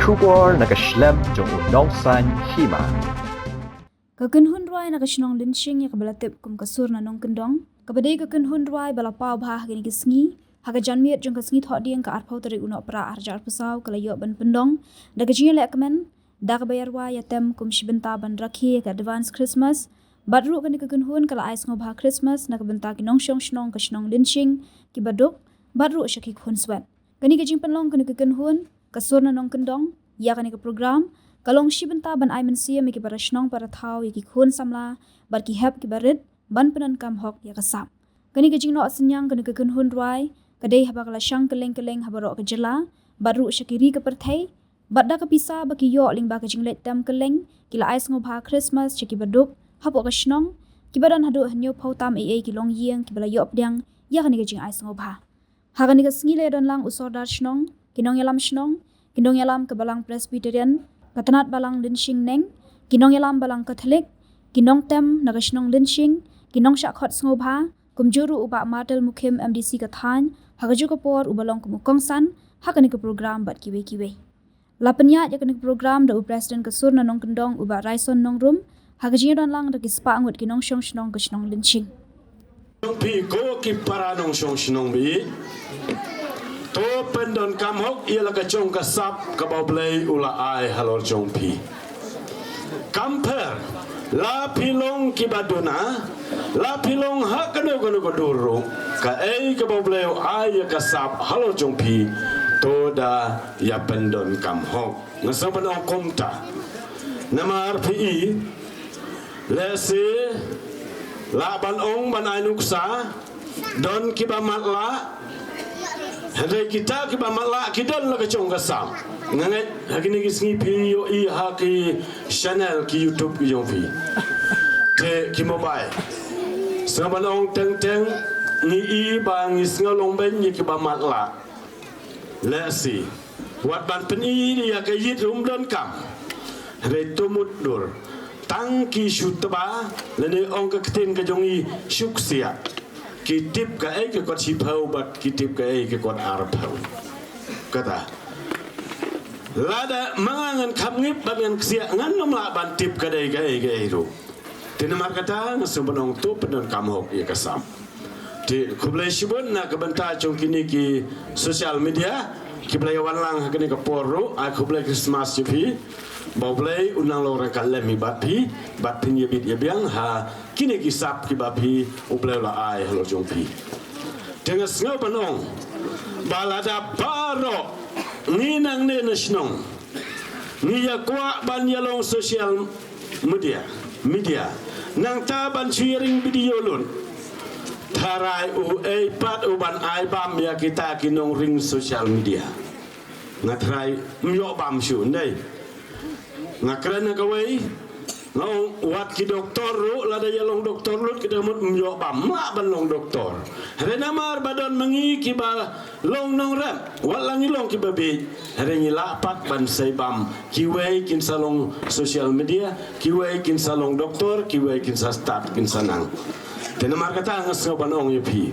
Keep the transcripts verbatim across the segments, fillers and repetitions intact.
Khubor na ka shlem jong u nongsaiñ hima. Ka kynhun rwai na ka shnong Lyngshing ïa kaba la tip kum ka Sur na Nongkyndong, kaba dei ka kynhun rwai ba la paw bha ha kine ki sngi, ha ka janmiet jong ka sngi Thohdieng ka arphew tarik u Nohprah arhajar arphew saw ka la ïoh ban pynlong da ka jingïalehkmen da kaba ïarwai ïatem kum shi bynta ban rakhe ïa ka Advance Christmas. Bad ruh kane ka kynhun ka la ai sngewbha Christmas na ka bynta ki nongshong shnong ka shnong Lyngshing kiba duk, bad ruh sha ki khun swet. Kane ka jingpynlong kane ka kynhun ka Sur na Nongkyndong ïa kane ka program ka long shi bynta ban ai mynsiem ïa ki para shnong para thaw, ïa ki khun samla bad ki hep kiba rit ban pyndonkam hok ïa ka sap. Kane ka jingnoh synñiang kane ka kynhun rwai ka dei haba ka la shang kylleng kylleng ha baroh ka jylla bad ruh sha ki ri ka pyrthei. Bad da ka pisa ba ki ïoh lyngba ka jingleit tem kylleng, ki la ai sngewbha Christmas sha kiba duk hapoh ka shnong, kiba don haduh hynñiewphew tam eiei ki longïing kiba la ïoh pdiang ïa kane ka jingai sngewbha. Ha kane ka sngi la ïadon lang u Sordar Shnong, ki nongïalam shnong, ki nongïalam ka Balang Presbyterian, ka Tnad Balang Lyngshing Neng, ki nongïalam Balang Katholik, ki nongtem na ka shnong Lyngshing, ki nongshah khot sngewbha, kumjuh ruh u Bah Martel Mukhim, M D C ka thaiñ, ha kajuh ka por uba long kum u kongsan ha kane ka program bad kiwei kiwei. La pynïaid ïa kane ka program da u President ka Sur na Nongkyndong, u Bah Raison Nongrum, ha ka jingïadon lang da ki spah ngut ki nongshong shnong ka shnong Lyngshing. Jong phi ko ki para nongshong shnong ba ïeit, to pyndonkam hok ïa la ka jong ka sap kaba U Blei u la ai halor jong phi. Kam pher, la phi long kiba duna, la phi long ha kano kano ka dur ruh, kaei kaba U Blei u ai ïa ka sap halor jong phi, to da ïa pyndonkam hok. Nga sngewbha ban ong kumta. Namar phi i, lehse lah ban ong ban ai nuksa, don kiba matlah. Hynrei kita kiba matlah ki don la ka jong ka sap. Nga ngeit ha kine ki sngi phi ïohi ha ki channel ki YouTube ki jong phi, te ki mobile. Sngewbha ban ong teng teng, ngi i ba ngi sngew long beiñ ïa kiba matlah. Lehse wat ban pyni ïa ka ïit ruh ym donkam. Hynrei to mutdur, tang ki shu tba, lane ong ka ktien ka jong ngi, shu ksiah. Ki tip kaei ka kot shiphew bad ki tip kaei ka kot arphew. Kata, lada ma nga ngan kham ngip bad ngan ksiah, ngan ym lah ban tip ka dei kaei kaei ruh. Te namar kata nga sngewbha ban ong to pyndonkam hok ïa ka sap. Te khublei shibun na ka bynta jong kine ki social media kiba la ïa wan lang ha kane ka por ruh. Ai khublei Christmas ïa phi, ba U Blei un nang long ryngkat lem bad phi, bad phin ïa bit ïa biang ha kine ki sap kiba phi, U Blei u la ai halor jong phi. Te nga sngewbha ban ong ba lada baroh ngi nangne na shnong ngi ïa kwah ban ïa long social media, media, nangta ban sharing video lut, tharai uei pat u ban ai bam ïa kita ki nongring social media? Nga tharai ym ïoh bam shuh, ym dei? Nga kren ha kawei, nga ong wat ki doktor ruh, lada ïa long doktor lut kita mut ym ïoh bam, ym lah ban long doktor. Hynrei namar ba don ma ngi kiba long nongrep, wat la ngi long kiba bieit, hynrei ngi lah pat ban sei bam. Kiwei kin sa long social media, kiwei kin sa long doktor, kiwei kin sa stad, kin sa nang. Te namar kata nga sngew ban ong ïa phi,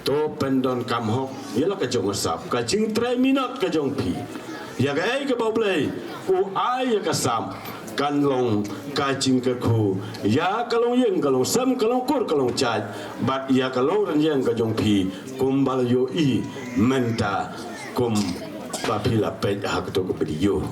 to pyndonkam hok ïa la ka jong ka sap, ka jingtrei minot ka jong phi. Ïa kaei kaba U Blei u ai ïa ka sap kan long ka jingkyrkhu ïa ka longïing, ka longsem, ka longkur, ka longjait, bad ïa ka longrynïeng ka jong phi, kumba la ïohi mynta kumba phi la peit ha kato ka video.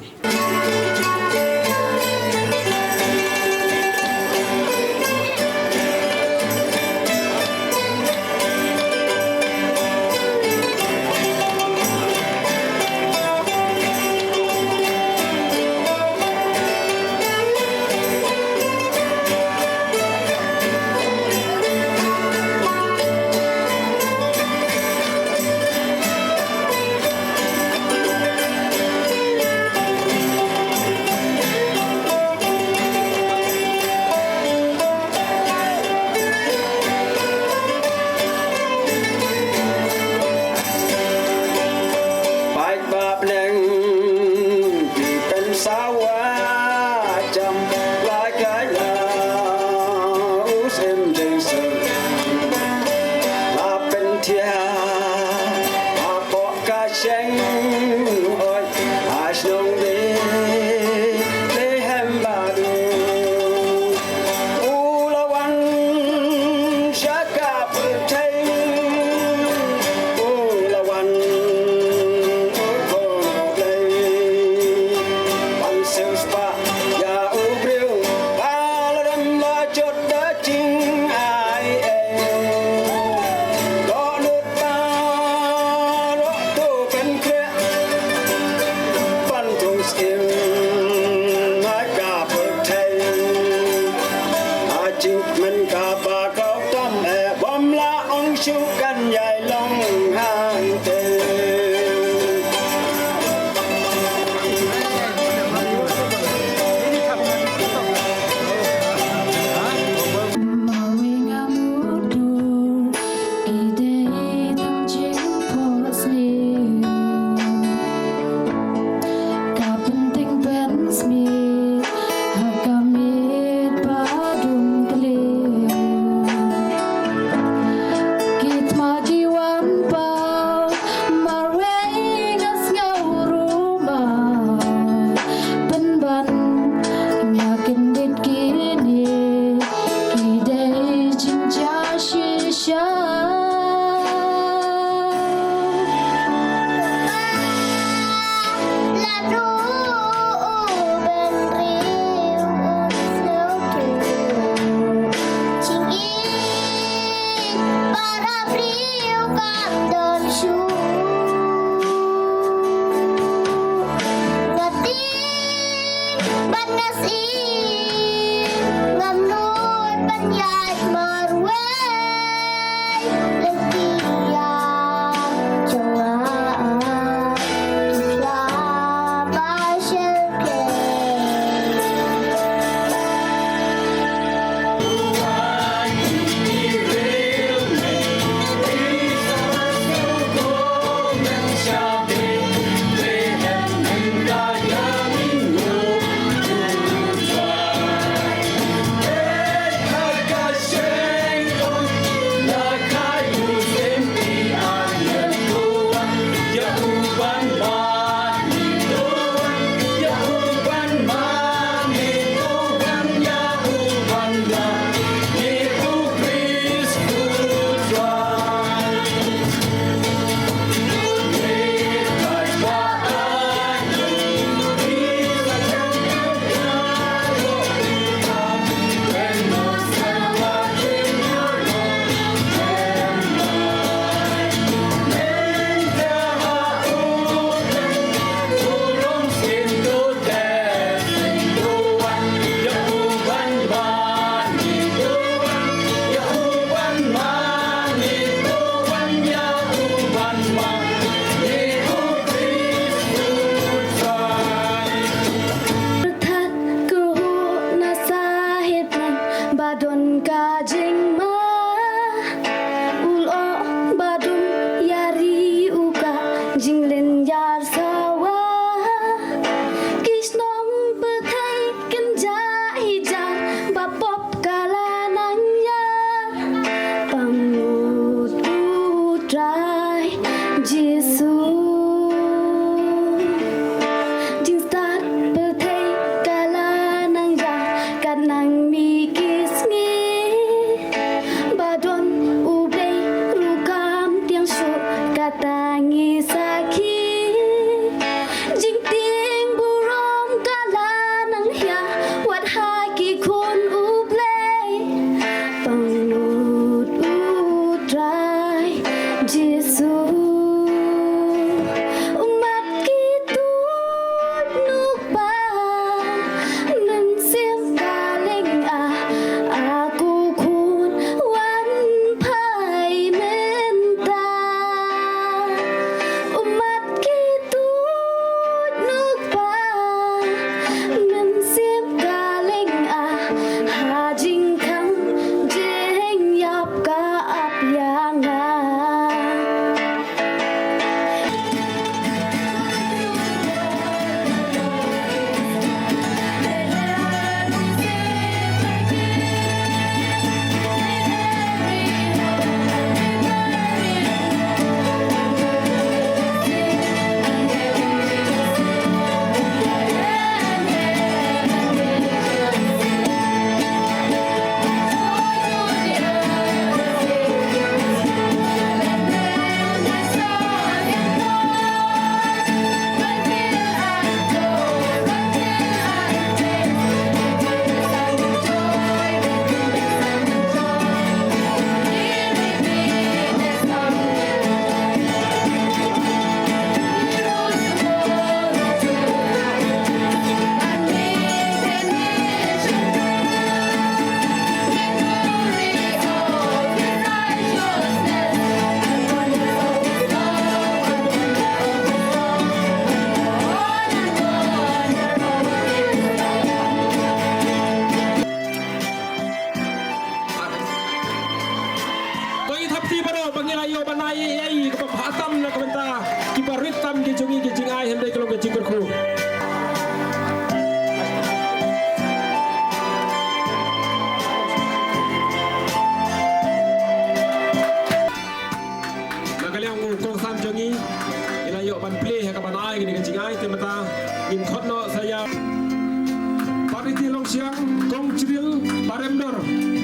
Kyrkhu. Na ka liang u kongsan jong ngi, i la ïoh ban plie ha kaba nai kane ka jingai, te mynta ngin khot noh sa ïa Pariti Longshiang, Kong Chril Baremdor.